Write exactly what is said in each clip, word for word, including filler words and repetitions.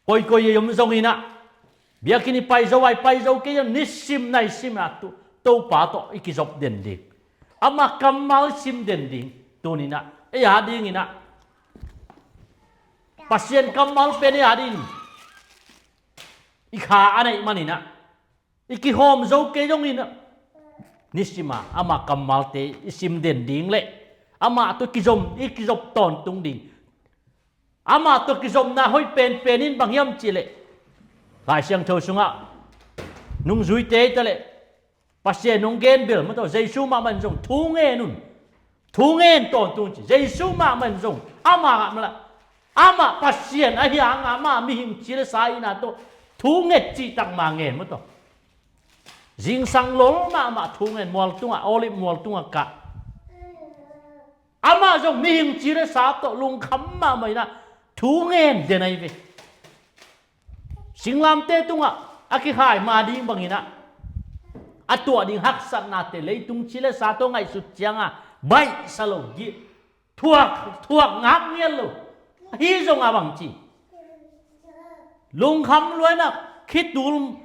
Koikoi i om zongin ah, biakinn i pai zo a, i pai zo kei zong nisim naisim ah tu Topa tawh i kizop den ding, ama kammal i sim den ding. Tuni-in ah ei a dingin ah Pasian kammal pen ei a dingin i kha a neih manin ah i kihawm zo kei zongin ah nisim a ama kammalte i sim den ding le amah tawh kizom, i kizop tawntung ding. Amah tawh kizopna hoih penpen in bang hiam cih leh Lai Siangtho sungah nungzuite hi ta leh Pasian hong gen bel maw tawh, Jesu mahmah in zong thu ngen un. Thu ngen tawntung ci. Jesu mahmah in zong amah ngah mah la, amah Pasian ahi hang amah mihing ci le sa ahihna tawh thu nget cihtak mah ngen maw tawh. Zingsang lol mahmah thu ngen, mual tungah, Olive mual tungah kah. Amah zong mihing ci le sa tawh lungkham mahmah in ah thu ngen den ahi ve. Singlamteh tungah a kikhai ma ding bangin ah a tuah ding haksatnate leitung ci le sa tawh ngaihsut ciangah baihsa lo, gih thuak, thuak ngak ngial lo. Ahi zongah bang ci, lungkham lua in ah khitul,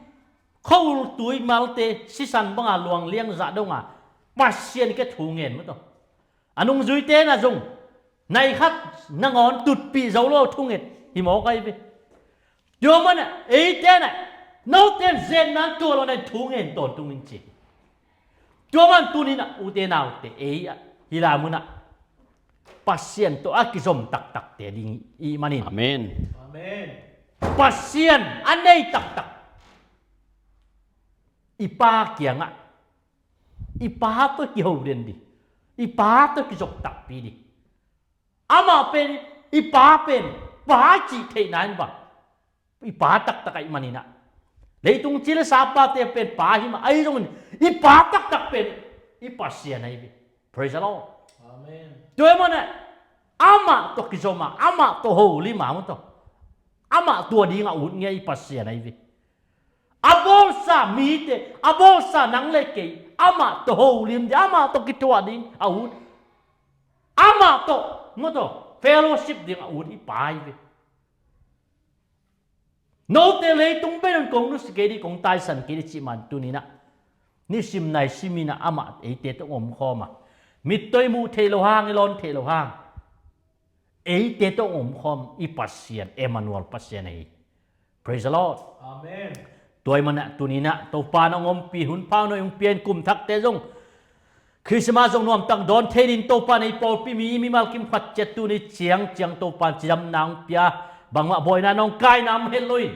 khoul tui malte sisan banga luang liang zah dongah Pasian kiang thu ngen maw tawh. A nungzuite in ah zong nai khat nangawn tutpih zo lo thu nget hi mawk ahi ve. Tua manin ah eite in ah note in zetna tuah lo, nai thu ngen tawntung in ci. Tua manin tuni-in ah ute naute, ei ah hih lai munah Pasian tawh a kizom taktakte ding i hih manin, Amen. Amen. Pasian a nei taktak i Pa kiangah, i Pa tawh kiho den ding, i Pa tawh kizop takpi ding. Amah pen, i Pa pen Pa cih theihna in bang, i Pa taktak ahih manin ah, leitung ci le sa pate pen pa hi mah, ahi zongin i Pa taktak pen i Pasian ahi ve. Praise the Lord. Amen. Tua ahih manin ah amah tawh kizom a, amah tawh holim a maw tawh, amah tua dingah ut ngei i Pasian ahi ve. A bawlsa mite, a bawlsa nang le kei, amah tawh holim ding, amah tawh kituah ding a ut, amah tawh maw tawh fellowship ding a ut i Pa ahi ve. Note leitung pen un kong nusia kei ding, kong taisan kei ding cih man tuni-in ah nisim naisim in ah amah eite tawh hong omkhawm a, mittawh i muh theih loh hang, i lawn theih loh hang, eite tawh hong omkhawm i Pasian, Emmanuel Pasian ahi. Praise the Lord. Amen. Tua ahih manin ah tuni-in ah Topa in hong ompih hun pha, hun hong pia in, kum thakte zong Christmas zong nuamtak dawn thei dingin Topa in ei pawlpi mi, mimal kim khat ciat tuni ciang, ciang Topa in cidamna hong pia, bangmah buaina, nawngkaina om het loin,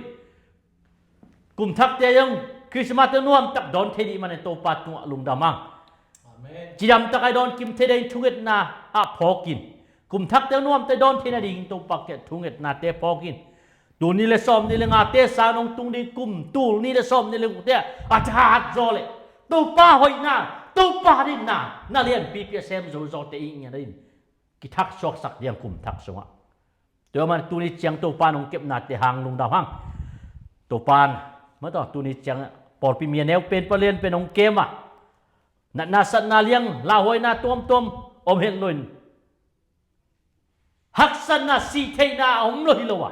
kum thakte zong Christmas te nuamtak dawn thei ding manin Topa tungah lungdam hang. Amen. Cidamtak a i dawn kim thei dingin thungetna ah phawk in, kum thakte nuamtak dawn thei nadingin Topa kiang thungetnate phawk in. Tul nih le sawmnih le ngate sang hong tung ding kum, tul nih le sawmnih le gukte a thahat zaw leh Topa hoihna, Topa dinna na lianpipi a sem zo zawte i ngiat in kithak suaksak ding kum thak sungah. Tua ahih manin tuni ciang Topa in hong kepnate hang lungdam hang. Topa in maw tawh tuni ciang pawlpi mi a neu pen, palian pen hong kem a, natna satna liang, lauhuaina tuamtuam om het loin, haksatna, sih theihna a om lo hi lo a,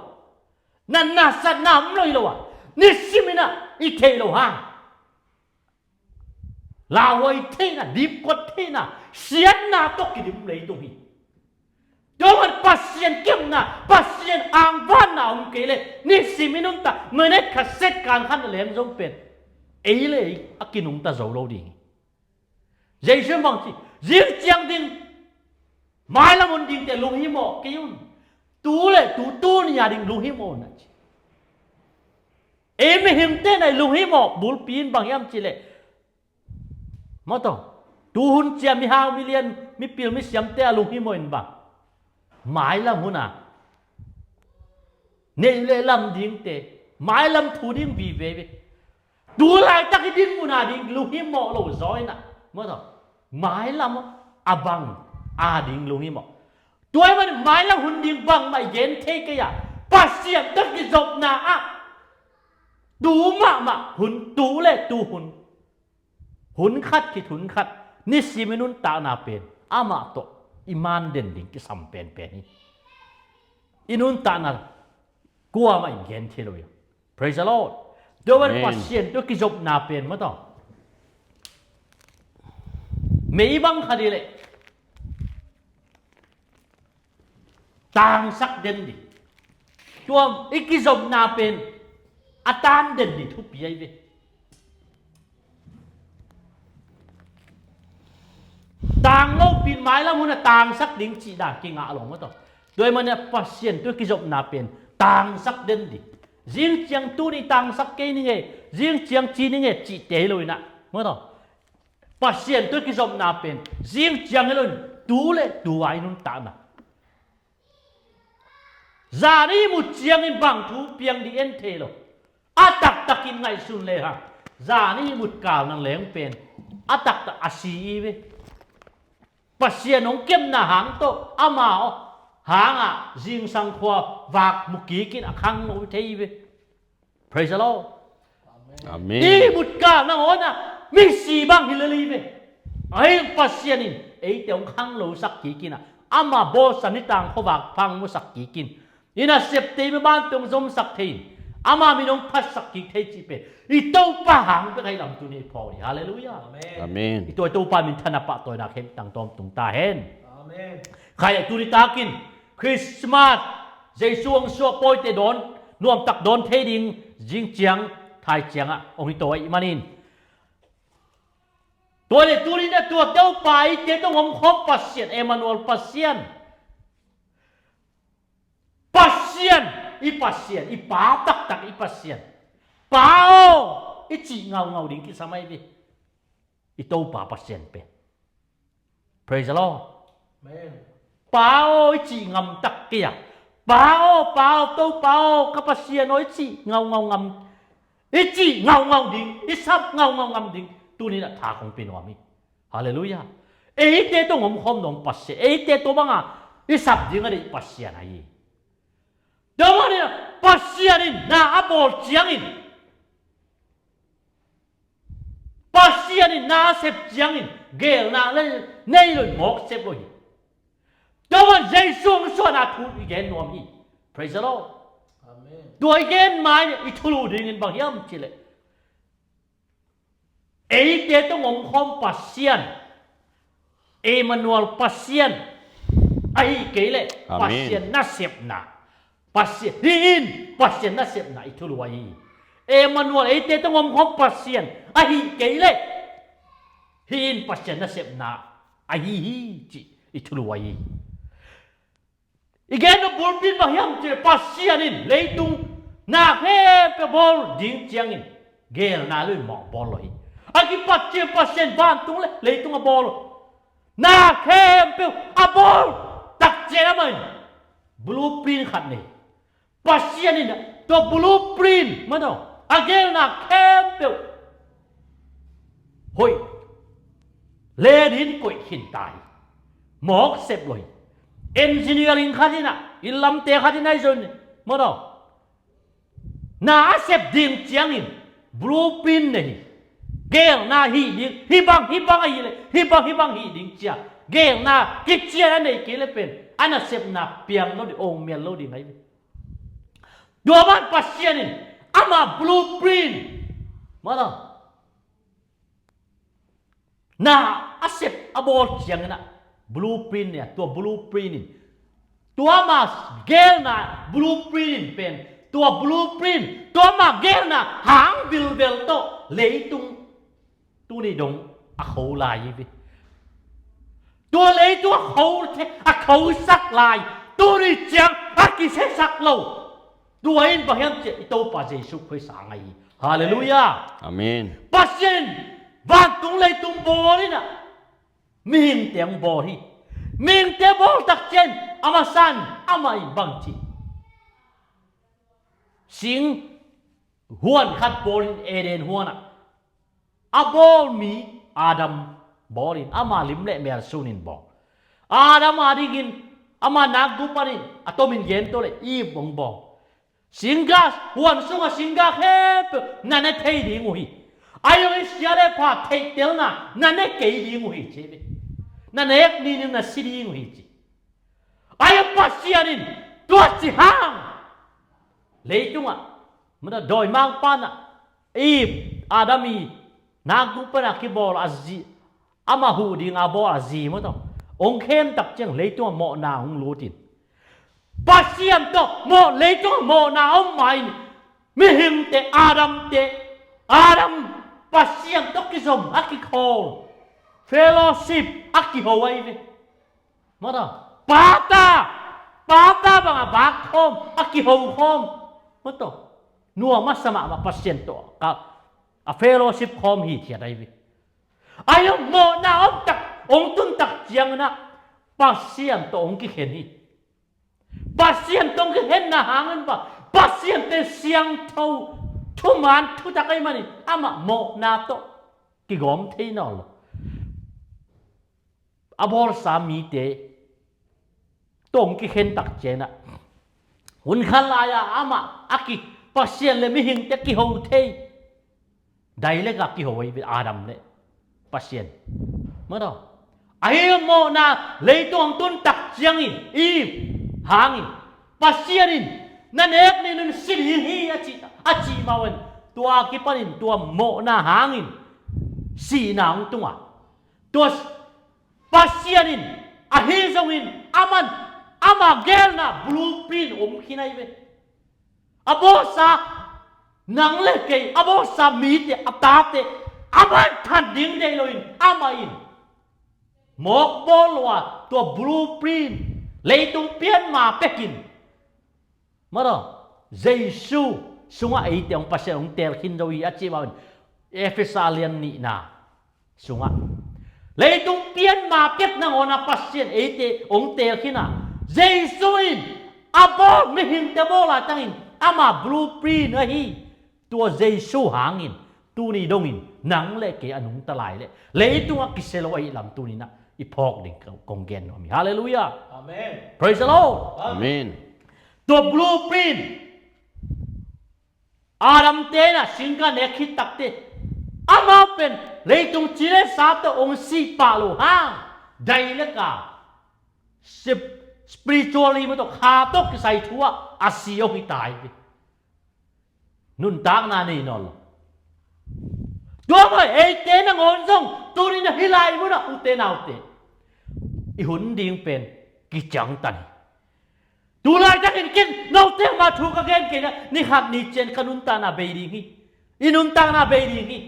natna satna a om lo hi lo a, nisim in ah i theih loh hang lauhuai theihna, dipkuat theihna, siatna tawh kidim leitung hi. Tua ahih manin Pasian kepna, Pasian angvanna om kei leh nisim i nuntak, minute khat, second khat na lem zong pen ei le ei a kinungta zo lo ding hi. Jesu in bang ci, zing ciang ding mailam hun dingte lunghimawh kei un. Tu le tu, tuni a ding lunghimawh un, a ci. Ei mihingte in ah i lunghimawh bulpi in bang hiam cih leh, maw tawh, tu hun ciang mihau, milian, mipil, misiamte a lunghimawh in bang, mailam hun a neih le lam dingte, mailam thu ding vive ve. Tu laitak i dinmun a ding lunghimawh lo zaw in ah, maw tawh, mailam a bang a ding lunghimawh. Tua ahih manin mailam hun ding bangmah i gen thei kei a, Pasian tawh kizopna ah tu mahmah hun, tu le tu hun, hun khat khit hun khat, nisim i nuntakna pen amah tawh i man den ding kisam penpen hi. I nuntakna Kuamah in gen thei lo hi. Praise the Lord. Tua ban Pasian tua kizopna pen mataw, mei bang kha dih leh tangsak den dih. Tua i kizopna pen a tan den dih thupi ahi ve. Tang lopi-in mailam hun a tangsak ding cih dan kingah lo mataw. Tua ahih manin Pasian tua kizopna pen tangsak den dih. Zing ciang tuni tangsak kei ning e, zing ciang ci ning e cihte hi lo-in ah mataw, Pasian tua kizopna pen zing ciang hi lo-in tu le tu-a i nuntakna. Zan ihmut ciangin bang thu piang dih en thei lo. A taktakin ngaihsun lehang zan ihmut kal nang leng pen a taktak a si hi ve. Pasian hong kepna hang tawh ama hangah zingsang khua vak mu kikin a khangno thei hi ve. Praise the Lord. Amen. Ihmut kal nangawn ah misi bang hi lel hi ve. Ahi Pasian in eite hong khangnosak kikin ah ama bawlsa nitang khuavak phang musak kikin i nasepte i maban tawh hong zomsak thei in ama min hong phatsak kik thei cih pen i Topa hang bek ahi lam tuni i phawk hi. Halleluiah. Amen. I tua i Topa min thanna pahtawina khempeuh tang tawm tung ta hen. Amen. Khai tuni takin Christmas, Jesu hong suah pawite dawn, nuamtak dawn thei ding zing ciang, thai ciangah hong hi to ahih manin. Tua le tuni na tua Topa eite tawh hong omkhawm Pasian, Emmanuel Pasian. Pasian, i Pasian, i Pa taktak i Pasian. Pa aw, i cih ngaungau ding kisam ahi ve. I Topa Pasian pen. Praise the Lord. Amen. Pa aw, i cih ngamtak kei a. Pa aw, Pa aw, Topa aw, ka Pasian aw, i cih ngaungau ngam. I cih ngaungau ding, i sap ngaungau ngam ding. Tuni na tha kong pia nuam hi. Halleluiah. Eite tawh hong omkhawm nuam Pasian, eite tawh banga i sap ding a deih Pasian ahi. Tua manin Pasian in na a bawl ciangin Pasian in na a sep ciangin geelna le nei lo in mawk sep lo hi. Tua man Jesu hong suahna thu i gen nuam hi. Praise the Lord. Amen. Tua i gen mai i thulu dingin bang hiam cih leh eite tawh hong omkhawm Pasian, Emmanuel Pasian, ahi kei leh Pasian nasepna. Pasian, hih in Pasian nasepna i thulu ahi hi. Emmanuel, eite tawh hong omkhawm Pasian ahi kei leh hih in Pasian nasepna ahi hi cih i thulu ahi hi. I gen nop bulpi in bang hiam cih leh Pasian in leitung na khempeuh bawl ding ciangin geelna lo in mawk bawl lo hi. A kipat ciang Pasian vantung le leitung a bawl lo. Na khempeuh a bawl takciang amah in blueprint khat nei. Pasian in tua blueprint mataw a geelna khempeuh hoih le dingin koih khin ta hi. Mawk sep lo hi. Engineering khat in ah, inn lamte khat in ah i zon mataw na a sep ding ciangin blueprint nei hi. Geelna hih ding, hih bang hih bang ahih leh hih bang hih bang hih ding ci-a geelna kician a nei kei leh pen a nasepna piang lo ding, ong mial lo ding ahi. Tua ban Pasian in ama blueprint mataw na a sep a bawl ciangin ah blueprint nei a, tua blueprint in tua ama geelna blueprint in pen tua blueprint tua ama geelna hang bilbel tawh leitung tuni dong a kho lai hi ve. Tua leitung a kho, a khosak lai tuni ciang a kisiasak lo. Tua in bang hiam cih leh i Topa Jesu Khrist a ngai hi. Halleluiah. Amen. Pasian in vantung leitung bawl in ah mihingte hong bawl hi. Mihingte bawl takciang a masa in amah in bang ci, sing huan khat bawl in Eden huan ah a bawl mi Adam bawl in ama lim le mel sun in bawl. Adam a dingin ama nakgu panin a tomin gen tawh le Eve hong bawl. Singga, huan sunga singga khempeuh na ne thei ding uh hi. A zong i sia le pha theihtelna na ne kei ding uh hi ci ve. Na nek ni-in na si ding uh hi ci. A zong Pasian in tua ci hang Leitungah, mata dawimangpa na, Eve, Adam i nakgung pana kibawl a zi, ama huh dinga bawl a zi mata, hong khem tak ciang leitungah mawhna hong lutin, Pasian tawh mawh, leitungah mawhna om ma in, mihingte, Adamte, Adam Pasian tawh kizom a kikhawl, fellowship a kiho ahi ve. Mata, pata, pata banga bak khawm, a kiho khawm. Mata, nuam a sa mahmah Pasian tawh ka, a fellowship khawm hithiat ahi ve. Ahi zong mawhna om tak, hong tun tak ciangin ah Pasian tawh hong kikhen hi. Pasian tawh hong kikhenna hangin pa, Pasian te siangtho, thuman thutak ahi manin amah mawhna tawh kigawm thei nawn lo. A bawlsa mite tawh hong kikhen tak ciangin ah, hun khat lai-a amah a ki, Pasian le mihingte kiho thei. Direct a kiho ahi ve, Adam le Pasian. Mata, ahi mawhna leitung hong tun tak ciangin, Eve hangin, Pasian in, na nek ni, nang si ding hi, a ci, a cih mah bangin, tua kipanin tua mawhna hangin sihna hong tung a, tua Pasian in, ahi zongin, aman, ama geelna blueprint om khin ahi ve. A bawlsa nang le kei, a bawlsa mite, a tate, aman that ding deih loin, amah in mawk bawl lo a, tua blueprint, leitung pian ma pekin, mata, Jesu sungah eite hong Pasian hong teel khin zo hi, a cih mah bangin, Efesa lian nihna sungah, leitung pian ma pek nangawn a Pasian eite hong teel khin a, Jesu in a bawl, mihingte bawl laitangin ama blueprint ahi, tua Jesu hangin tuni dongin nang le kei a nungta lai leh leitungah kisia lo ahih lam tuni-in ah i phawk ding kong gen nuam hi. Halleluiah. Amen. Praise the Lord. Amen. Tua blueprint, Adam te in ah singkang nek khit takte, amau pen leitung ci le sa tawh hong sih pah lo hang, direct a, sp-, spiritually mah tawh, kha tawh kisai thu ah a si hong hi ta hi. Nuntakna nei nawn lo. Tua mah eite nangawn zong tuni-in ah hih lai munah, ute naute, i hun ding pen kiciangtan hi. Tu laitakin ken note mah thu ka gen kei na, ni khat ni ciang ka nuntakna bei ding hi. I nuntakna bei ding hi.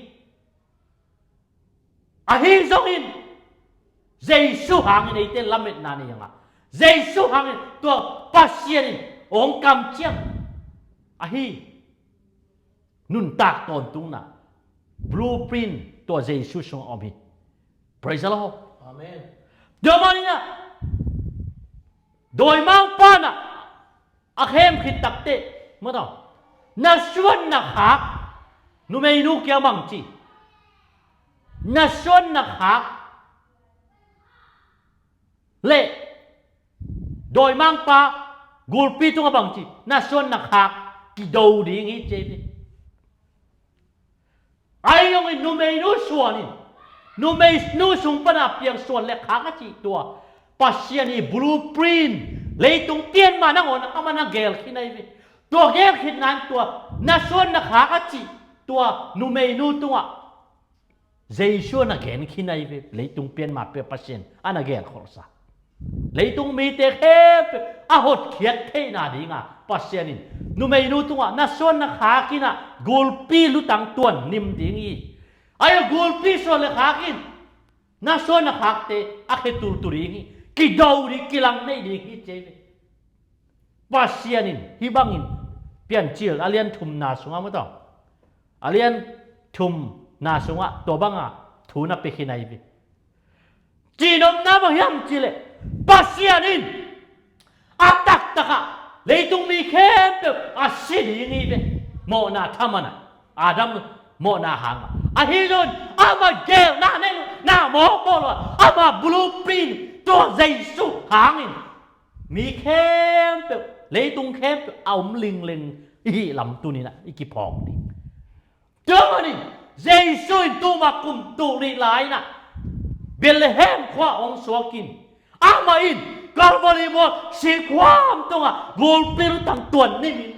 Ahi zongin Jesu hangin eite lametna nei hang a, Jesu hangin tua Pasian in hong kamciam ahi. Nuntak tawntungna blueprint tua Jesu sungah om hi. Praise the Lord. Amen. Tua manin ah, dawimangpa in ah a khem khit takte, mata, na suan na khak, numeinu kiang bang ci, na suan na khak le dawimangpa gulpi tungah bang ci, na suan na khak kido ding hi ci hi. Ahi zongin numeinu suan in, numeinu sung pana piang suan le khak a cih tua Pasian i blueprint, leitung pian ma nangawn a man a geel khin ahi ve. Tua geel khitna in tua na suan na khak a cih tua numeinu tungah Jesu a na gen khin ahi ve, leitung pian ma pek Pasian a na geel kholhsa. Leitung mite khempeuh a hotkhiat theihna dinga Pasian in numeinu tungah na suan na khak in ah gulpi lutang tuan nim ding hi. Ahi a gulpi suan le khak in na suan na khakte a khe tultu ding hi. Kido ding, kilang nei ding hi ci hi ve. Pasian in hih bangin Piancil a lian thumna sungah, mata, a lian thumna sungah tua banga thu na pia khin ahi ve. Cihnopna bang hiam cih leh Pasian in a taktakah leitung mi khempeuh a si ding hi ve. Mawhna thaman ah, Adam mawhna hangah. Ahi zongin ama geelna nei lo, na mawk bawl lo, ama blueprint tua Jesu hangin mi khempeuh, leitung khempeuh a om lingling i hih lam tuni-in ah i kiphawk ding. Tua manin Jesu in tuma kum tul nih lai-in ah Bethlehem khua hong suak in, amah in Calvary mual singkhuam tungah gulpi lutang tuan nim in,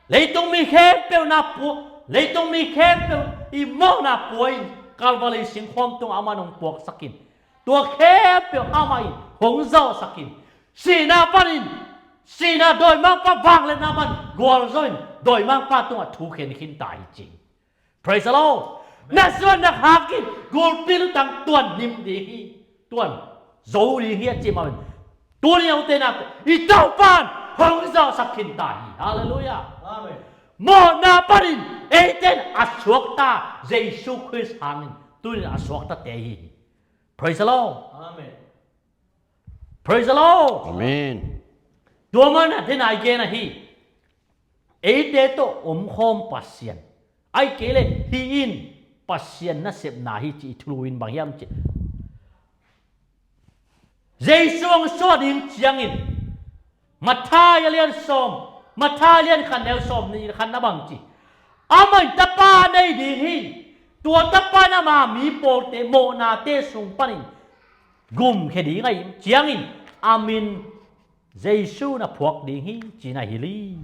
Leitung mi khempeuh na pua, leitung mi khempeuh i mawhna pua in Kalvari singkhawm tungah amah in hong puaksak in, tua khempeuh amah in hong zawhsak in, sihna panin, sihna dawimangpa vangliatna pan gualzo in dawimangpa tungah thu khen khin ta hi ci. Praise the Lord. Na suan na khak in gulpi lutang tuan nim ding hi, tuan zo ding hi a ci mah in, tuni a ute naute i Topan hong zawhsak khin ta hi. Halleluiah. Amen. Mawhna panin eite in a suakta Jesu Khrist hangin tuni in a suaktate hi hi. Praise the Lord. Amen. Praise the Lord. Amen. Tua manin a dena i gen ahi, eite tawh omkhawm Pasian, ahih kei leh hih in Pasian nasepna hi ci i thulu in bang hiam cih, Jesu hong suah ding ciangin Matthai a lian sawm, Matthai a lian khat neu sawm nih le khat na bang ci, amah in tapa nei ding hi. Tua tapa in ama mi pawlte mawhnate sung panin gumkhia ding ahih ciangin a min Jesu na phuak ding hi ci na hilh hi.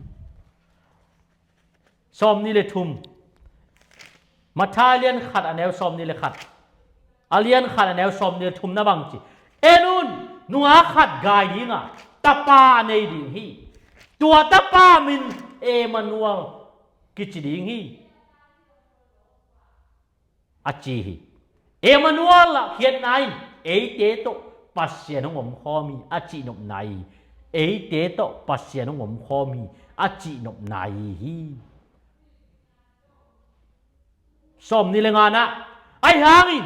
Sawm nih le thum, Matthai a lian khat a neu sawm nih le khat, a lian khat a neu sawm nih le thum na bang ci, en un, nungak khat gai ding a, tapa a nei ding hi. Tua tapa min Emmanuel kici ding hi, a ci hi. Emmanuel a khiatna in eite tawh Pasian hong omkhawm hi a cihnopna hi. Eite tawh Pasian hong omkhawm hi a cihnopna hi hi. Sawm nih le nga na, ahi hangin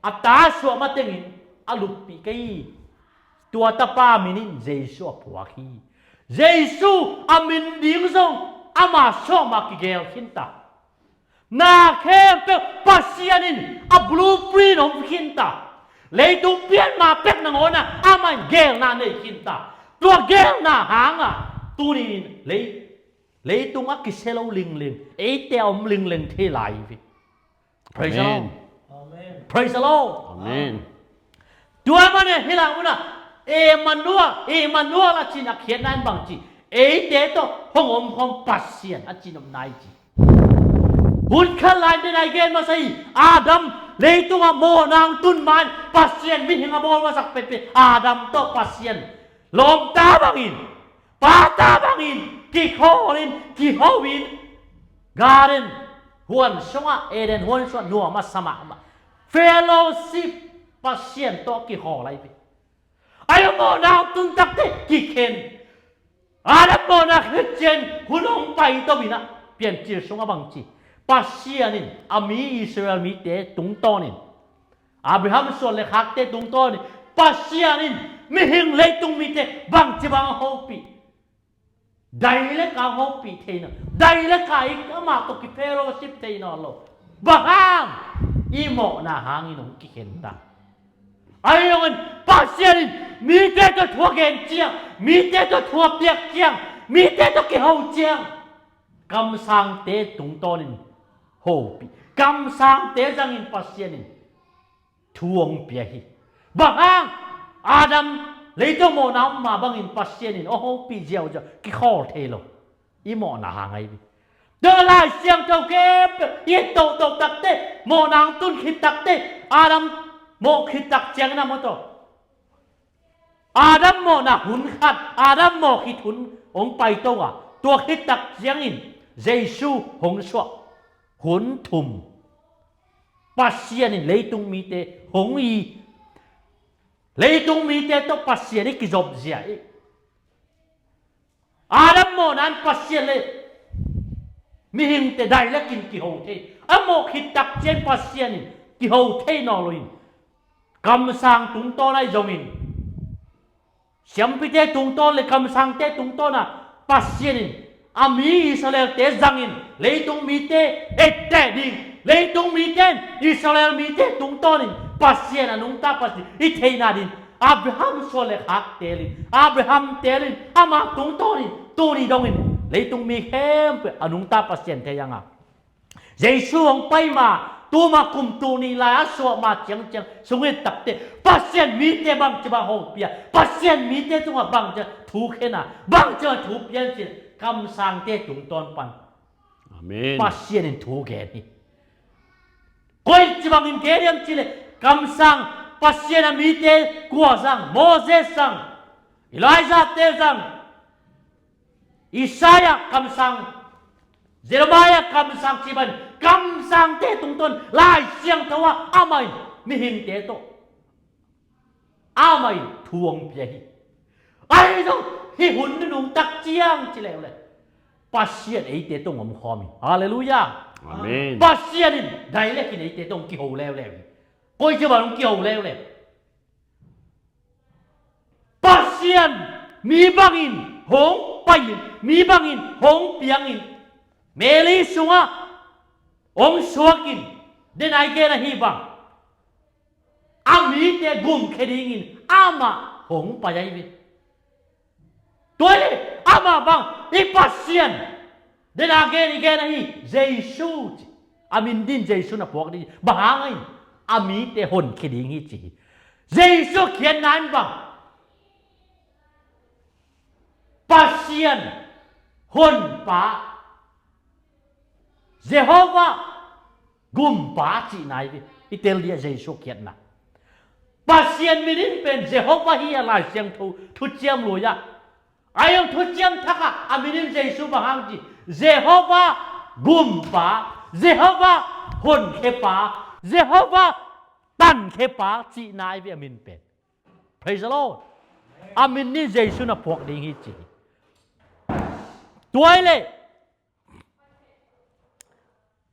a ta suah matengin a luppih kei hi. Tua tapa min in Jesu a phuak hi. Jesu a min ding zong ama suah mah kigel khinta. Na khempeuh Pasian in a blueprint om khinta. Leitung pian ma pek nangawnah amah in gelna nei khinta. Tua gelna hangah tuni in lei, leitung a kisia lo lingling, eite a om lingling thei lai hi. Praise the Lord. Amen. Praise the Lord. Amen. Tua manin hih lai munah Emmanuel, Emmanuel a cih a khiatna in bang ci, eite tawh hong omkhawm Pasian a cihnopna hi ci. Hun khat lai dena i gen masa hi, Adam leitungah mawhna hong tun ma-in Pasian mihing a bawl masak peuhpeuh Adam tawh Pasian lawmta bangin, pata bangin kikhawlin, kihoin, garden huan sungah, Eden huan sungah nuam a sa mahmah. Fellowship, Pasian tawh kikhawl ahi hi. Ahi zongin mawhna hong tun takteh kikhen. Adam mawhna khit ciang hun hong paito in ah, Piancil sungah bang ci, Pasian in a mi Israel mite tungtawnin, Abraham suan le khakte tungtawnin Pasian in mihing leitung mite bangci bang a hopih, dai le ka hopih thei nawn lo, dai le ka in amah tawh kifellowship thei nawn lo. Bang hang? I mawhna hangin hong kikhen ta. Ahi zongin Pasian in mite tawh thu a gen ciang, mite tawh thu a piak ciang, mite tawh kiho ciang, kamsangte tungtawnin hopih, kamsangte zangin Pasian in thu hong pia hi. Bang hang? Adam leitung mawhna om mah bangin Pasian in hong hopih ziauziau, kikhawl thei lo. I mawhna hang ahi hi. Tua Lai Siangtho khempeuh i et toto takteh mawhna hong tun khit takteh, Adam mawh khit tak ciangin a maw taw, Adam mawhna hun khat, Adam mawh khit hun hong paito a, tua khit tak ciangin Jesu hong suah hun thum Pasian in leitung mite hong it, leitung mite tawh Pasian i kizopzia hi. Adam mawhna in Pasian le mihingte dai le ka in kiho thei. A mawh khit tak ciang Pasian in kiho thei nawn lo in, kamsang tungtawn ahi zongin, siampite tungtawn le kamsangte tungtawn ah Pasian in a mi Israelte zangin leitung mite etteh ding, leitung mite in Israel mite tungtawnin Pasian a nungta Pasian i theihna ding, Abraham suan le khak telin, Abraham telin, ama tungtawnin tuni dongin leitung mi khempeuh a nungta Pasian thei hang a, Jesu hong pai ma, tuma kum tul nih lai a suah ma ciangciang sung i et takteh Pasian mite bangci bang hopih a, Pasian mite tungah bangci thu khen a, bangci thu piancil, kamsangte tungtawn pan Amen. Pasian in thu gen hi. Koici bangin gen hiam cih leh kamsang Pasian a mite kua zang, Moses zang, Elijah-te zang, Isaiah kamsang, Jeremiah kamsang cih bangin kamsangte tungtawn Lai Siangtho ah amah in mihingte tawh amah in thu hong pia hi. Ahi zong hih hun nunung tak ciang ci leuleu Pasian eite tawh hong omkhawm hi. Halleluiah. Amen. Pasian in dailek in eite tawh hong kiho leuleu hi. Koici bang hong kiho leuleu. Pasian mi bangin hong pai in, mi bangin hong piang in, Mary sungah hong suak in, den a i gen ahi bang a mite gumkhia dingin amah hong pai ahi ve. Tua hi leh amah bang i Pasian, den a gen i gen ahi Jesu ci. A min din Jesu na phuak ding hi. Bang hang in a mite honkhia ding hi ci hi. Jesu khiatna in bang Pasian honpa, Jehovah gumpa cihna hi ve. I tel dih a Jesu khiatna. Pasian min in pen Jehovah hi a Lai Siangtho thuciam lui ah. A hong thuciam thak ah a min in Jesu bang hang ci. Jehovah gumpa, Jehovah honkhiapa, Jehovah tankhiapa cihna hi ve a min pen. Praise the Lord. A min in Jesu na phuak ding hi ci hi. Tua hi leh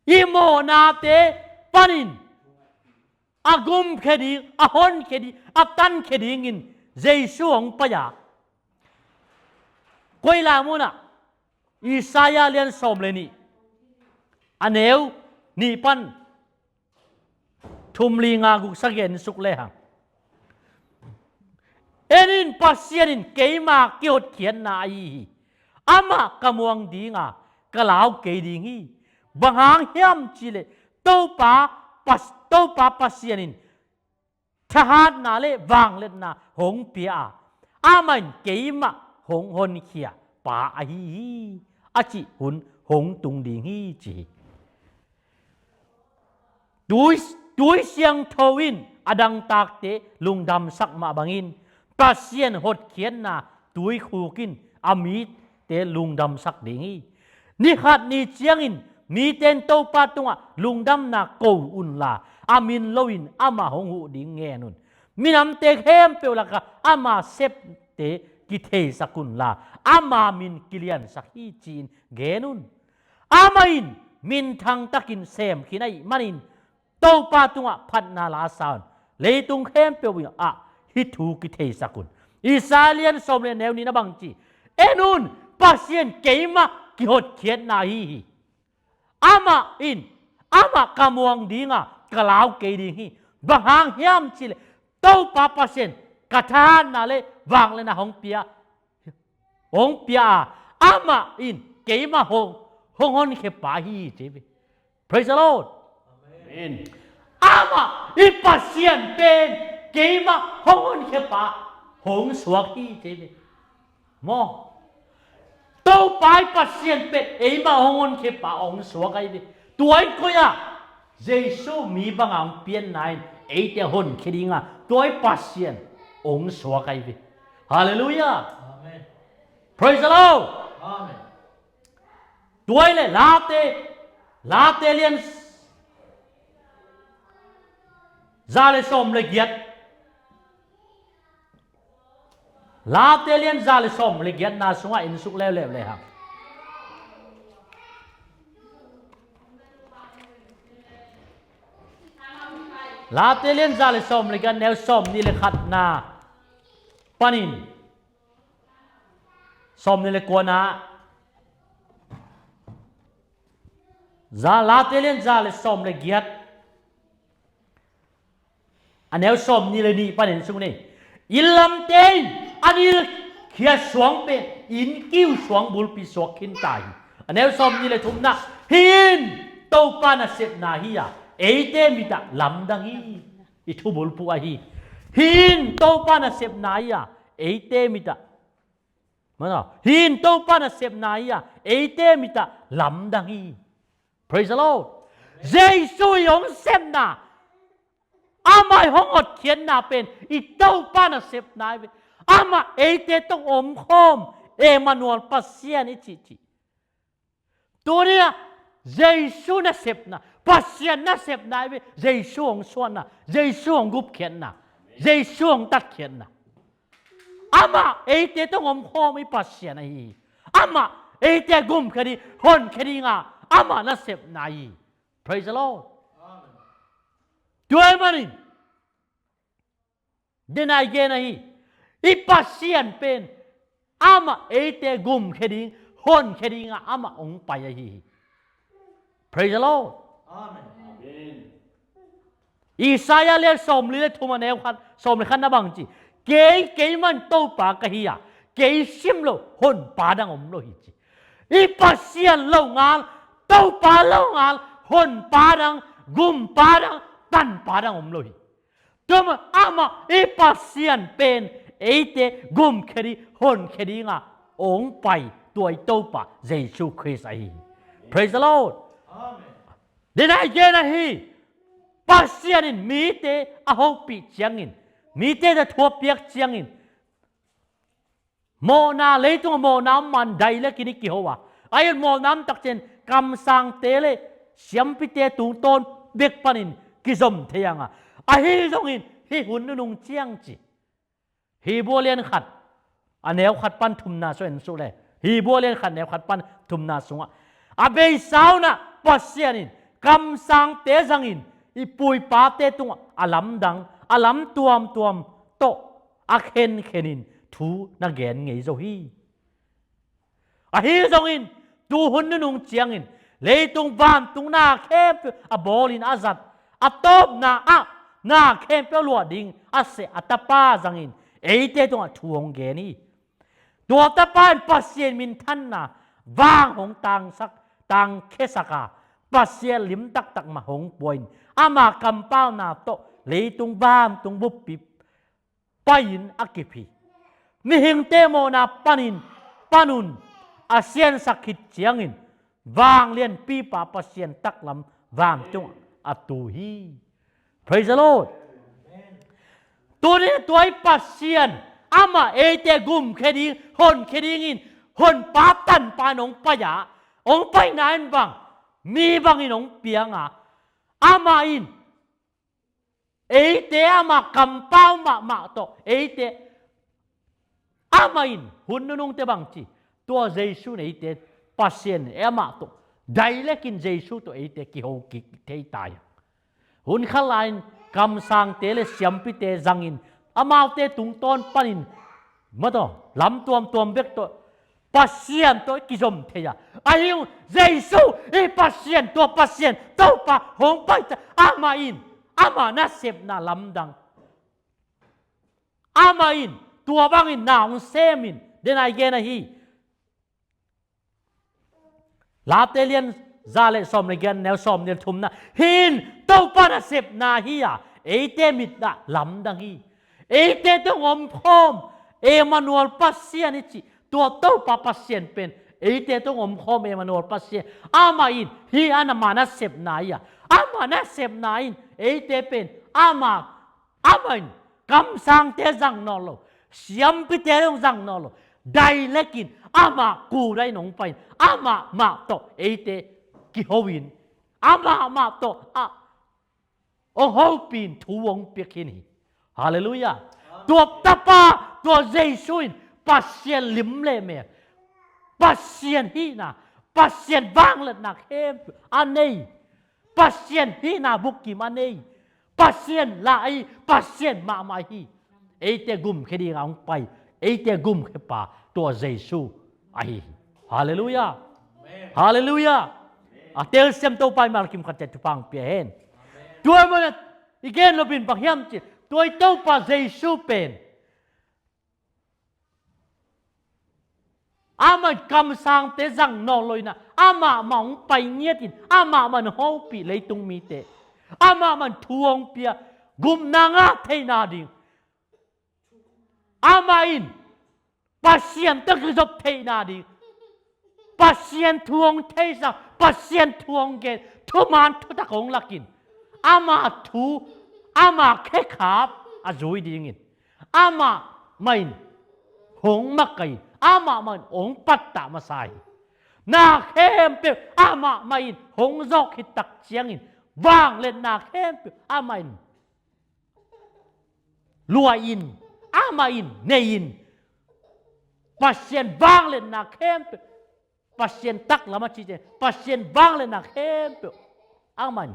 i mawhnate panin a gumkhia ding, a honkhia ding, a tankhia dingin Jesu hong pai a. Koi lai munah Isaiah lian sawm le nih a neu nih pan thum, li, nga, guk, sagih en suk lehang. En in, Pasian in keima kihotkhiatna ahi hi. Amah ka muang dinga ka lau kei ding hi. Bang hang hiam cih leh Topa Pas-, Topa Pasian in thahatna le vangliatna hong pia a, amah in keimah hong honkhia pa ahi hi, a cih hun hong tung ding hi ci hi. Tui, tui siangtho in a dangtakte lungdamsak mah bangin Pasian hotkhiatna tuikhuk in a mite lungdamsak ding hi. Ni khat ni ciangin mite in Topa tungah lungdamna ko unla, a min loin amah hong huh ding ngen un. Minamte khempeuh lakah ama septe kitheisak unla, ama min kiliansak hi ci-in gen un. Amah in minthang takin sem khin ahih manin Topa tungah phatna la sa un. Leitung khempeuh ah hih thu kitheisak un. Isaiah lian sawm le neu nihna bang ci, en un, Pasian keimah kihotkhiatna ahi hi. Amah in, amah ka muang dinga ka lau kei ding hi. Bang hang hiam cih leh Topa Pasian ka thahatna le vangliatna hong pia, hong pia a, amah in keimah hong, hong honkhia pa hi ci hi. Praise the Lord. Amen. Amah i Pasian pen keimah hong honkhia pa hong suak hi ci hi. Maw? Topa i Pasian pen eimah hong honkhia pa hong suak ahi hi. Tua in koi ah Jesu mi banga hong pianna in eite honkhia dinga tua i Pasian hong suak ahi hi. Halleluiah. Amen. Praise the Lord. Amen. Tua hi leh Late, Late lian za le sawm le giat, Late lian za le sawm le giatna sungah en suk leuleu lehang. Late lian za le sawm le giat, neu sawm nih le khatna panin sawm nih le kuana, za, Late lian za le sawm le giat, a neu sawm nih le nih panin sung ni. Inn lamte in a nilkhia suang pen inn kiu suang bulpi suak khin ta hi. A neu sawm nih le thumna, hih in Topa nasepna hi a, eite mit ah lamdang hi. I thubulphuh ahi. Hih in Topa nasepna hi a, eite mit ah Mana, hi in Topa nasepna hi a, eite mit ah lamdang hi. Praise the Lord. Jesu i hong sepna, amah i hong hotkhiatna pen i Topa nasepna hi ve. Amah eite tawh omkhawm, Emmanuel, Pasian i cih cih. Tuni-ah Jesu nasepna, Pasian nasepna hi ve. Jesu hong suahna, Jesu hong gupkhiatna, Jesu hong tatkhiatna. Amah eite tawh omkhawm i Pasian ahi hi. Amah eite gumkhia ding, honkhia ding a, amah nasepna hi. Praise the Lord. Tua ahih manin den a i gen ahi, i Pasian pen amah eite gumkhia ding, honkhia ding a amah hong pai ahi hi. Praise the Lord. Amen. Isaiah lian sawmli le thum a neu khat, sawmli khat na bang ci, kei, keimah in Topa ka hi a, kei sim loh honpa dang om lo hi ci. I Pasian longal, Topa longal, honpa dang, gumpa dang, tanpa dang om lo hi. Tua mah amah i Pasian pen eite gumkhia ding, honkhia ding a hong pai tua i Topa Jesu Khrist ahi hi. Praise the Lord. Amen. Den a i gen ahi, Pasian in mite a hopih ciangin, mite a thu a piak ciangin, mawhna, leitung a mawhna om man dai le kin i kiho a, ahi zongin mawhna om tak ciangin kamsangte le siampite tungtawn bek panin kizom thei hang a, ahi zongin hih hun nunung ciang ci. Hebru lian khat a neu khat pan thumna sung en suh le, Hebru lian khat neu khat pan thumna sungah a beisa un ah Pasian in kamsangte zangin i pu i pate tungah a lamdang, a lam tuamtuam tawh a khenkhenin thu na gen ngei zo hi. Ahi zongin tu hun nunung ciangin leitung vantung na khempeuh a bawlin a zat, a tawpna ah na khempeuh a luah ding a seh a Tapa zangin eite tungah thu hong gen hi. Tua Tapa in Pasian minthanna vang hong tangsak, tangkhiasak a, Pasian lim taktak mah hong pua in ama kampauna tawh leitung vantung buppi pai-in a kip hi. Mihingte mawhna panin, panun a siansak khit ciangin vanglianpipa Pasian taklam vantungah a tu hi. Praise the Lord. Tuni tua i Pasian amah eite gumkhia ding, honkhia dingin honpa tanpa in hong pai a, hong paina in bang, mi bangin hong piang a, amah in eite ama kampau mahmah tawh eite, amah in hun nunungte bang ci, tua Jesu in eite, Pasian amah tawh, dai le kin Jesu tawh eite kiho kik thei ta hi. Hun khat lai-in kamsangte le siampite zangin amaute tungtawn panin, mataw, lam tuamtuam bek tawh Pasian tawh i kizom thei a, ahi zongin Jesu i Pasian, tua Pasian Topa hong pai ta, amah in ama nasepna lamdang, amah in tua bangin na hong semin, den a i gen ahi. Late lian za le sawm le giat, neu sawmnih le thumna, hih in Topa nasepna hi a, eite mit ah lamdang hi. Eite tawh omkhawm Emmanuel, Pasian i cih tua Topa Pasian pen eite tawh omkhawm Emmanuel, Pasian, amah in hih in ama nasepna hi a, ama nasepna in eite pen ama, amah in kamsangte zang nawn lo, siampite zong zang nawn lo, dai le kin amah kuda in hong pai-in amah mah tawh eite kiho in, amah mah tawh a hong hopih in thu hong piak hi hi. Halleluiah. Tua Tapa, tua Jesu in Pasian lim le mel, Pasian hihna, Pasian vangliatna khempeuh a nei, Pasian hihna bukim a nei, Pasian la ahi, Pasian mahmah hi. Eite gumkhia ding a hong pai, eite gumkhiapa tua Jesu ahi hi. Halleluiah. Halleluiah. A telsiam Topa in malkim khat ciat thupha hong pia hen. Tua ahih manin i gen loh pen bang hiam cih leh, tua i Topa Jesu pen amah in kamsangte zang nawn lo in ah, amah mah hong pai ngiat in, amah mah in hong hopih leitung mite, amah mah in thu hong pia, gupna ngah theihna ding. Amah in Pasian tawh kizop theihna ding, Pasian thu hong theisak, Pasian thu hong gen, thuman thutak hong lakin, ama thu, ama khekhap a zui dingin, amah mah in hong makaih, amah mah in hong pattah masa hi. Na khempeuh amah mah in hong zawh khit tak ciangin, vangliatna khempeuh amah in luah in, amah in nei in, Pasian vangliatna khempeuh, Pasian taklam a cite, Pasian vangliatna khempeuh amah in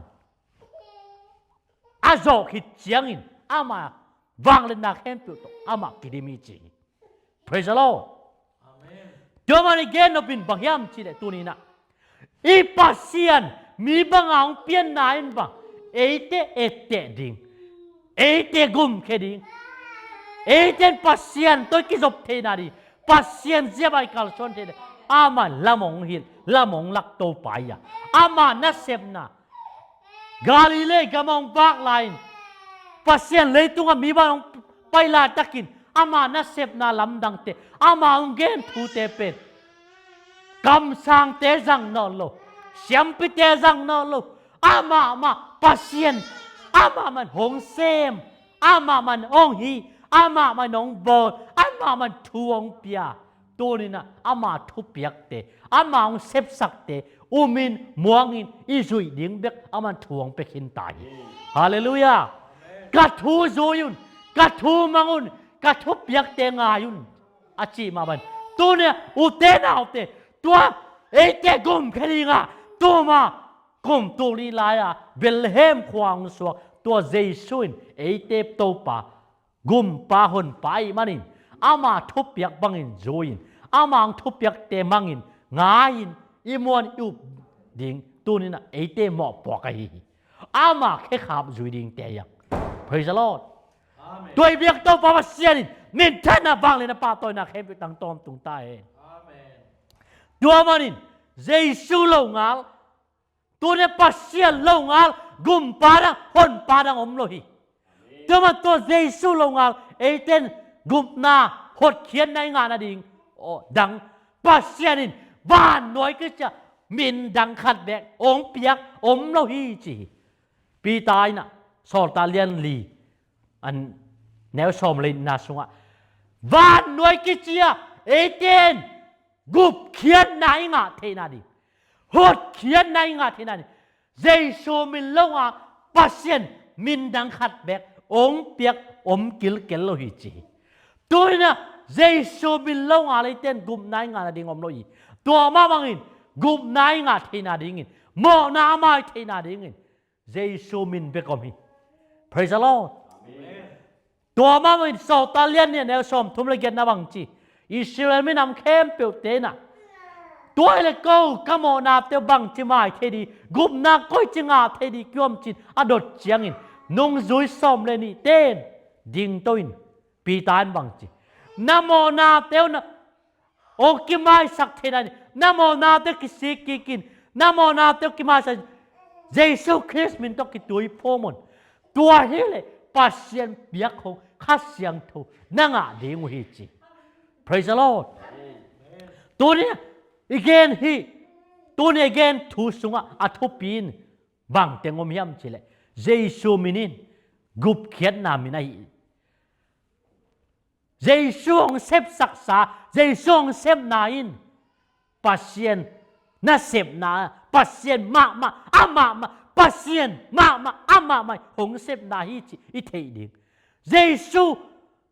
a zawh khit ciangin, amah vangliatna khempeuh tawh amah kidim hi ci hi. Praise the Lord. Tua mah i gen nopin bang hiam cih leh tuni-in ah, i Pasian mi banga hong pianna in bang, eite etteh ding, eite gumkhia ding, eite in Pasian tawh i kizop theihna ding, Pasian ziap a i kalsuan theihna ding, amah lam hong hilh, lam hong lak Topa hi a, ama nasepna Galilee gam hong vak lai-in, Pasian leitungah mi bang hong pai laitakin, ama nasepna lamdangte, ama hong gen thute pen kamsangte zang nawn lo, siampite zang nawn lo, amah mah Pasian, amah mah in hong sem, amah mah in hong hi, amah mah in hong bawl, amah mah in thu hong pia. Tuni-in ah ama thupiakte, ama hong sepsakte umin muangin i zuih ding bek amah in thu hong pia khin ta hi. Halleluiah. Ka thu zui un, ka thu mang un, ka thupiakte ngai un, a cih mah bangin, tuni-in ah ute naute, tua eite gumkhia dingah, tuma kum tul nih lai-a Bethlehem khua hong suak tua Jesu in eite Topa, Gumpa, Honpa ahih manin, ama thupiak bangin zui-in, ama hong thupiakte mangin, ngai-in, i muan i up ding tuni-in ah eite mawhpuak ahi hi. Ama khekhap zui dingte hi hang. Praise the Lord. Amen. Tua i biak Topa Pasian in minthanna, vangliatna, pahtawina khempeuh tang tawm tung ta hen. Amen. Tua manin Jesu longal, tuni-in Pasian longal Gumpa dang, Honpa dang om lo hi. Tua mah tua Jesu longal eite in gupna, hotkhiatna i ngah nading, aw, dang Pasian in vannuai kici-a min dang khat bek hong piak om lo hi ci hi. Peter in ah, Sawltak lian li, a neu sawm le nihna sungah, vannuai kici-a eite in gupkhiatna i ngah theihna ding, hotkhiatna i ngah theihna ding, Jesu min longal Pasian min dang khat bek hong piak om kilkel lo hi ci hi. Tuni-in ah Jesu min longal eite in gupna i ngah nading om lo hi. Tua mah bangin gupna i ngah theihna dingin, mawhna a mai theihna dingin Jesu min bek om hi. Praise the Lord. Amen. Tua mah bangin Sawltak lian nih a neu sawmthum le giatna bangci, Israel minam khempeuhte in ah, tua hi leh ko, ka mawhnate uh bangci mai thei ding, gupna koici ngah thei ding ka hiam ci-in a dot ciangin, nungzui sawm le nihte in dingto in, Peter in bangci, na mawhnate uh na hong kimaisak theihna ding, na mawhnate uh kisik kik in, na mawhnate uh kimaisak, Jesu Khrist min tawh kituiphum un. Tua hi leh Pasian piak hong Kha Siangtho na ngah ding uh hi ci. Praise the Lord. Tuni-in i gen hi, tuni-in i gen thu sungah a thupi in bang teng om hiam cih leh, Jesu min in gupkhiatna min ahi hi. Jesu hong sepsaksa, Jesu hong sepna in Pasian nasepna, Pasian mahmah, amah mah, Pasian mahmah, amah mah hong sepna hi cih i theih ding. Jesu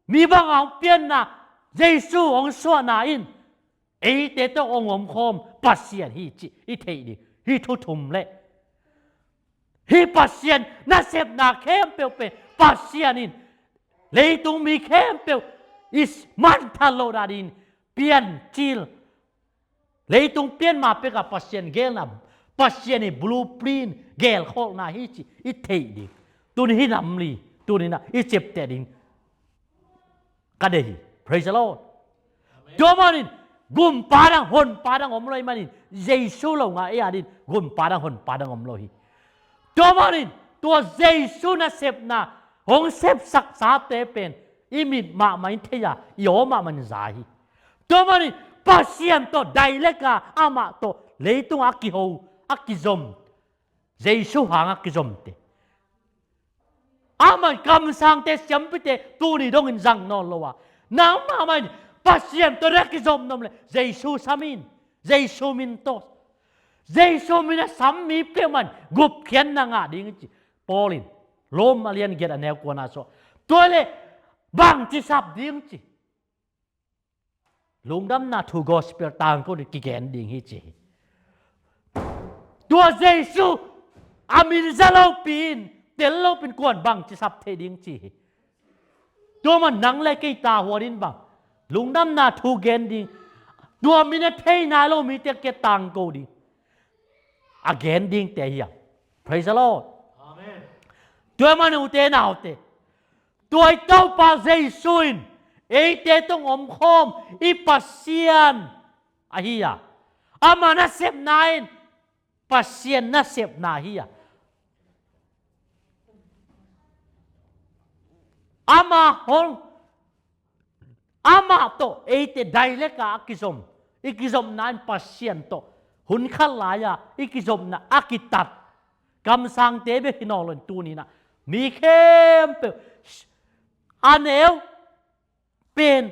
mi banga hong pianna, Jesu hong suahna in eite tawh hong omkhawm Pasian hi cih i theih ding. Hih thu thum leh, hih Pasian nasepna khempeuh pen Pasian in leitung mi khempeuh i manthat lohna dingin piancil, leitung pian ma pekah Pasian geelna, Pasian i blueprint gelkholhna hi cih i theih ding. Tuni hih nam li, tuni-in ah i ciapteh ding ka deih hi. Praise the Lord. Amen. Tua manin Gumpa dang, Honpa dang om lo ahih manin, Jesu longal ei adingin Gumpa dang, Honpa dang om lo hi. Tua manin tua Jesu nasepna hong sepsaksate pen i mit mahmah in thei a, i aw mahmah in za hi. Tua manin Pasian tawh direct a amah tawh leitungah a kiho, a kizom, Jesu hangah kizomte, amah kamsangte, siampite tuni dongin zang nawn lo a, nangmah mah in Pasian tawh na kizom nuam leh Jesu sam in. Jesu min tawh, Jesu min a sam mi peuhmah in gupkhiatna ngah ding ci. Paul in Rom a lian giat a neu kuana sawh. Tua leh bangci sap ding ci? Lungdamna thu gospel tangko ding kigen ding hi ci hi. Tua Jesu a min za lopi in, tel lopi in kuan bangci sap thei ding ci hi. Tua man nang le kei tavuan in bang lungdamna thu gen ding, tua min a thei nai lo mite kiang tangko ding, a gen dingte hi a. Praise the Lord. Amen. Tua manin ute naute, tua i Topa Jesu in eite tawh omkhawm i Pasian ahi a, ama nasepna in Pasian nasepna hi a, ama hong, amah tawh eite direct a a kizom, i kizopna in Pasian tawh hun khat lai-a i kizopna a kitat kamsangte bek hi nawn lo in, tuni-in ah mi khempeuh, a neu pen,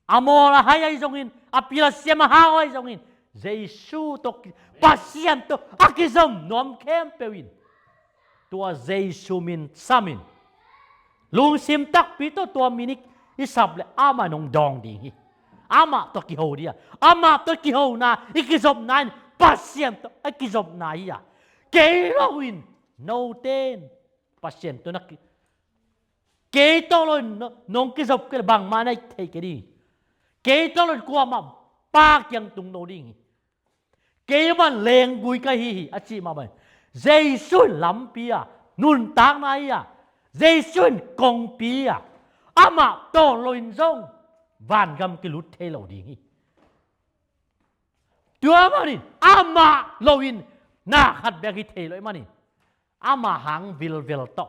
a mawl a hai ahi zongin, a pil a siam a hau ahi zongin, Jesu tawh ki-, Pasian tawh a kizom nuam khempeuh in tua Jesu min sam in. Lungsim takpi tawh tua min i, i sap leh amah in hong dawng ding hi. Amah tawh kiho ding a, amah tawh kihona, i kizopna in Pasian tawh a kizopna hi a. Kei lo in note in Pasian tawh na ki, kei tawh lo in no, nong kizop kei leh bangmah na hi thei kei ding. Kei tawh lo in kuamah pa kiang tung lo ding hi. Keimah lenggui ka hi hi a cih mah bang, Jesu in lampi a, nuntakna hi a, Jesu in kongpi a, amah tawh lo in zong vangam kilut thei lo ding hi. Tua manin amah lo in na khat bek hi thei lo ahih manin, ama hang vilvel tawh,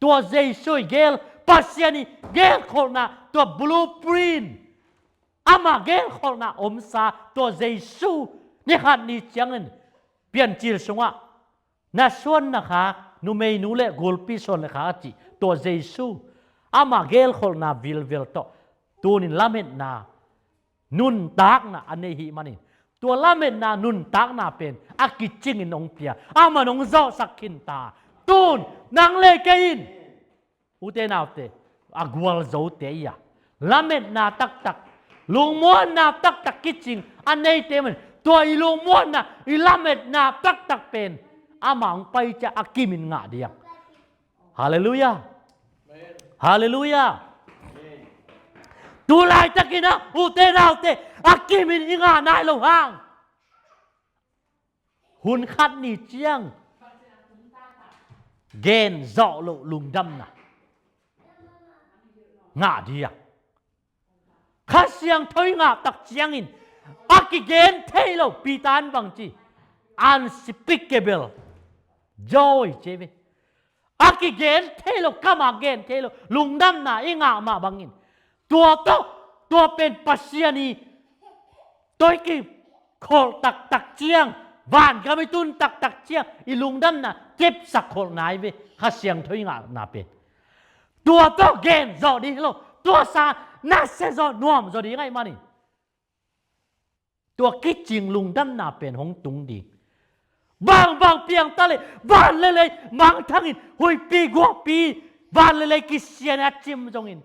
tua Jesu i geel, Pasian i geelkholhna, tua blueprint, ama geelkholhna omsa tua Jesu, ni khat ni ciangin Piancil sungah na suan na khak, numeinu le gulpi suan le khak a cih tua Jesu, ama geelkholhna vilvel tawh tunin lametna nuntakna a nei hi manin, tua lametna nuntakna pen a kicingin hong pia, aman hong zawhsak khin ta. Tun nang le kei in, ute naute, a gualzote hi a, lametna taktak, lungmuanna taktak kicing a neite manin, tua i lungmuanna, i lametna taktak pen ama hong pai ciang a kimin ngah ding. Halleluiah. Halleluiah. Tu laitakin ah, ute naute, a kimin i ngah nai loh hang, hun khat ni ciang gen zawh loh lungdamna ngah ding. Kha Siangtho i ngah tak ciangin a kigen thei lo, Peter in bang ci? Unspeakable joy ci ve. A kigen thei lo, kam a gen thei lo lungdamna i ngah mah bangin, tua tawh, tua pen Pasian i tawh i kikholh taktak ciang, vangam i tun taktak ciang i lungdamna kepsak kholh nai ve, Kha Siangtho i ngahna pen. Tua tawh gen zawh ding hi lo, tua sang nasia zaw, nuam zaw ding ahih manin, tua kicing lungdamna pen hong tung ding. Bangbang piang ta leh, van le lei mangthangin, huihpi guahpi, van le lei kisian a cim zongin,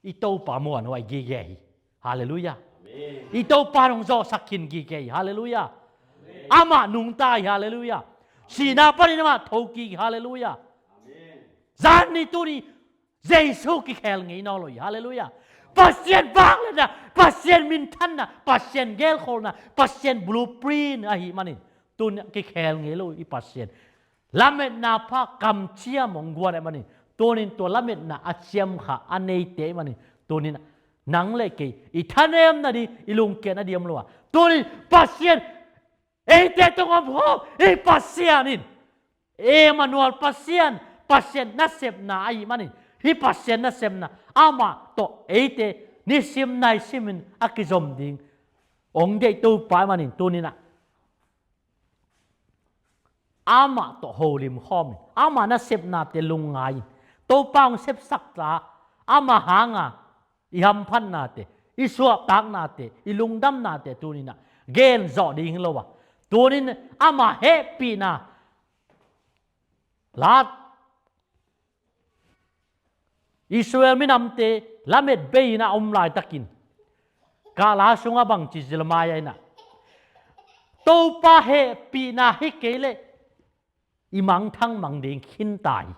i Topa muanhuai gige hi. Halleluiah. Amen. I Topa in hong zawhsak khin gige hi. Halleluiah. Amen. Amah nungta hi. Halleluiah. Sihna panin amah thokik hi. Halleluiah. Amen. Zan ni tuni Jesu kikhel ngei nawn lo hi. Halleluiah. Pasian vangliatna, Pasian minthanna, Pasian geelkholhna, Pasian blueprint ahih manin, tun kikhel ngei lo i Pasian. Lametna pha kamciam hong guan ahih manin, tunin tua lametna a ciamkha a neite ahih manin, tunin nang le kei i thanemna ding, i lungkiatna ding om lo a, tunin Pasian eite tungah om khawm i Pasian in, Emmanuel Pasian, Pasian nasepna ahih manin, hih Pasian nasepna, amah tawh eite nisim naisim in a kizom ding hong deih Topa ahih manin tuni-in ah amah tawh holim khawm in, ama nasepnate lungngai in, Topa hong sepsak ta, ama hanga i hamphatnate, i suahtaknate, i lungdamnate tuni-in ah gen zawh ding hi lo a, tuni-in ama hehpihna la Israel minamte lamet bei-in a om laitakin, kahla sungah bangci Jeremiah in ah, Topa hehpihna hi kei leh i mangthang mang ding khin ta hi.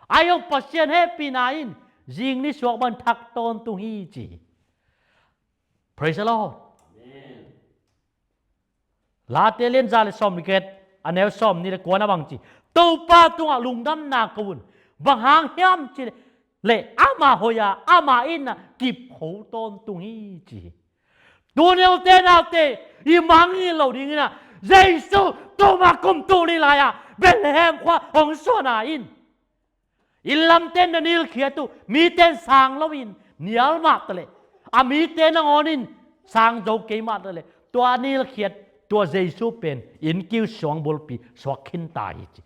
Ahi zong Pasian hehpihna in zing nisuak bang thak tawntung hi ci hi. Praise the Lord. Amen. Late lian za le sawm le giat, a neu sawmnih le kua-na bangci, Topa tungah lungdamna ko un. Bang hang hiam cih leh, leh ama hoih a, ama itna kipkho tawntung hi ci hi. Tuni ute naute, i mangngilh loh dingin ah, Jesu tuma kum tul nih lai-a Bethlehem khua hong suahna in, inn lamte in na nilkhiat uh, mite in sang loin nial mah taleh, a mite nangawn in sang zo kei mah taleh, tua a nilkhiat tua Jesu pen innkiu suang bulpi suak khin ta hi ci.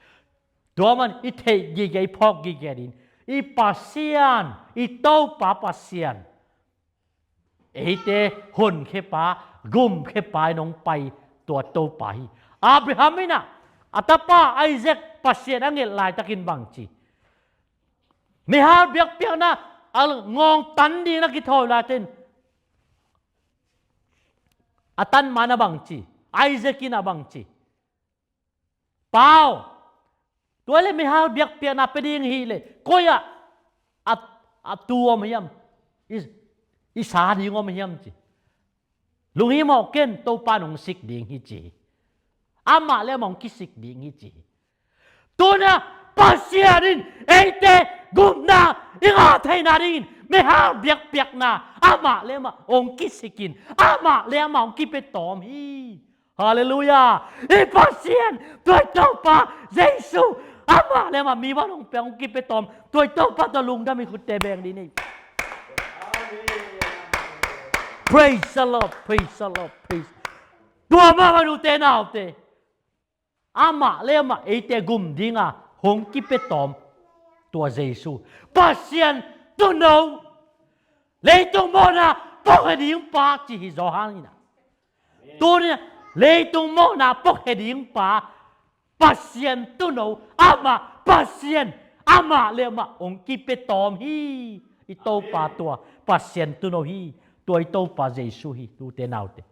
Tua man i theih gige, i phawk gige ding, i Pasian, i Topa Pasian, eite honkhia pa, gumkhia pa in hong pai tua Topa hi. Abraham in ah a tapa Isaac Pasian a nget laitakin bangci, meihal biakpiakna a ngawng tan ding na kithawi laitak in, a tan ma-in ah bangci, Isaac in ah bangci, Pa aw, tua leh meihal biakpiakna pia ding hi leh koi-ah a, a tu om hiam? I, i sa ding om hiam ci. Lunghimawh ken, Topa in hong sik ding hi ci hi. Amah le amah hong kisik ding hi ci hi. Tuni-ah Pasian in eite gupna i ngah theihna dingin meihal biakpiakna amah le amah hong kisik in, amah le amah hong kipia tawm hi. Halleluiah. I Pasian, tua i Topa Jesu, amah le amah mi van hong pia, hong kipia tawm, tua i Topa tawh lungdam i khutte beng dih ni. Praise the Lord, praise the Lord, praise. Tua mah bang ute naute, amah le amah eite gum dinga hong kipia tawm tua Jesu, Pasian Tuuno, leitung mawhna puakhia ding pa ci hi Johan in ah. Tuni-ah leitung mawhna puakhia ding pa, Pasian Tuuno, amah Pasian, amah le amah hong kipia tawm hi. I Topa tua Pasian Tuuno hi. Tua i Topa Jesu hi, ute naute.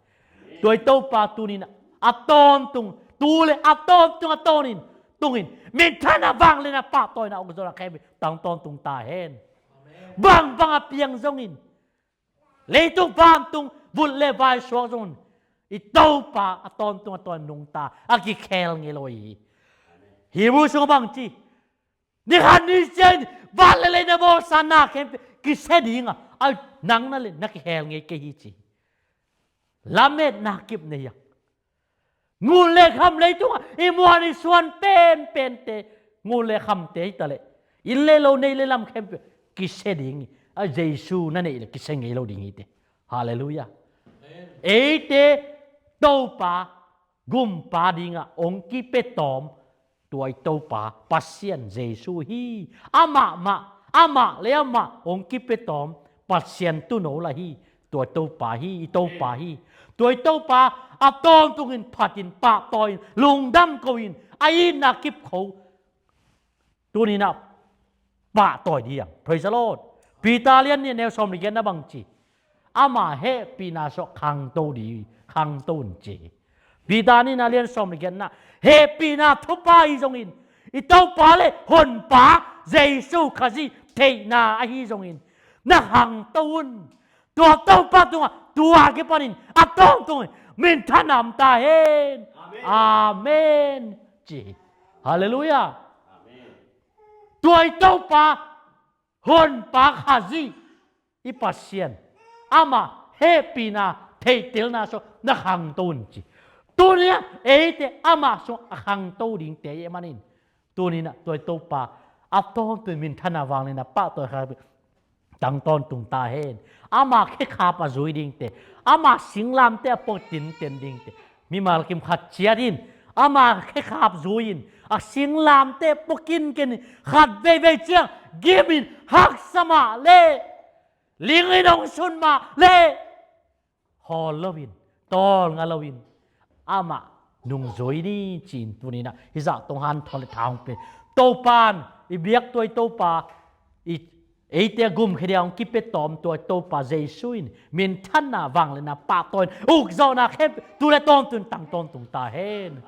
Tua i Topa tuni-in ah a tawntung, tu le a tawntung a tawnin, tungin, minthanna, vangliatna, pahtawina, ukzawhna khempeuh tang tawntung ta hen. Bangbang a piang zongin, leitung vantung vut le vai suak zongin, i Topa a tawntung a tawnin nungta a kikhel ngei lo hi. Hebrew sungah bangci, ni khat ni sia in van le lei na bawlsa na khempeuh kisia ding a, a nang na le na kihel ngei kei hi ci. Lametna kip nei a, ngun le kham, leitungah i muan i suan penpente, ngun le khamte hi taleh, inn le lo, nei le lam khempeuh kisia ding hi. A Jesu na neih le kisia ngei lo ding hi te. Halleluiah. Eite Topa gumpa dingah hong kipia tawm tua i Topa Pasian Jesu hi. Amah mah, amah le amah hong kipia tawm Pasian Tuuno lah hi. Tua i Topa hi, i Topa hi. Tua i Topa a tawntungin phatin, pahtawi-in, lungdam ko-in, a itna kipkho tuni-in ah pahtawi dih hiam? Praise the Lord. Peter lian nih, neu sawm le giatna bangci, ama hehpihna sungah khangto dih, khangto un ci hi. Peter nihna lian sawm le giatna, hehpihna thupha hi zongin, i Topa le Honpa Jesu Khazih theihna ahi zongin, na khangto un. Tua Topa tungah tua kipanin a tawntungin minthanna om ta hen. Amen. Amen ci hi. Halleluiah. Amen. Tua i Topa, Honpa Khazih, i Pasian, ama hehpihna theihtelna sungah na khangto un ci. Tuni-ah eite ama sungah a khangto dingte ahih manin, tuni-in ah tua i Topa a tawntungin minthanna, vangliatna, pahtawina khempeuh tang tawntung ta hen. Ama khekhap a zui dingte, ama singlamteh a puakin ten dingte, mimal kim khat ciat in ama khekhap zui in, a singlamteh puakin ken in, khat veivei ciang gim in, haksa mah leh, ling in hong sun mah leh, hawl loin, tawlnga loin, amah nungzui ni ci-in tuni-in ah hih zah tawh hanthawn le tha hong pia. Topa'n i biak tuai Topa, i eite a gum khia dia hong kipia tawm tuai Topa Jesu in minthanna, vangliatna, pahtawina, ukzawhna khempeuh tu le tawntung tang tawntung ta hen.